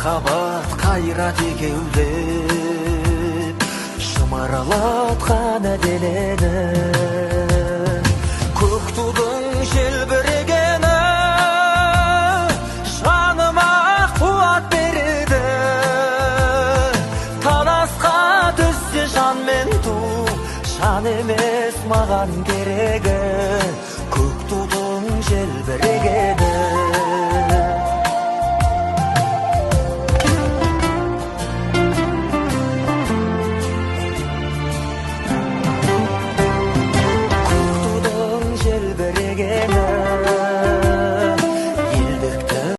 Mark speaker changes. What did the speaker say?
Speaker 1: Махаббат қайрат екеулеп шымырлатқан денені. Көк тудың желбірегені жаныма қуат береді. Таласқа түссе жан мен ту, жан емес маған.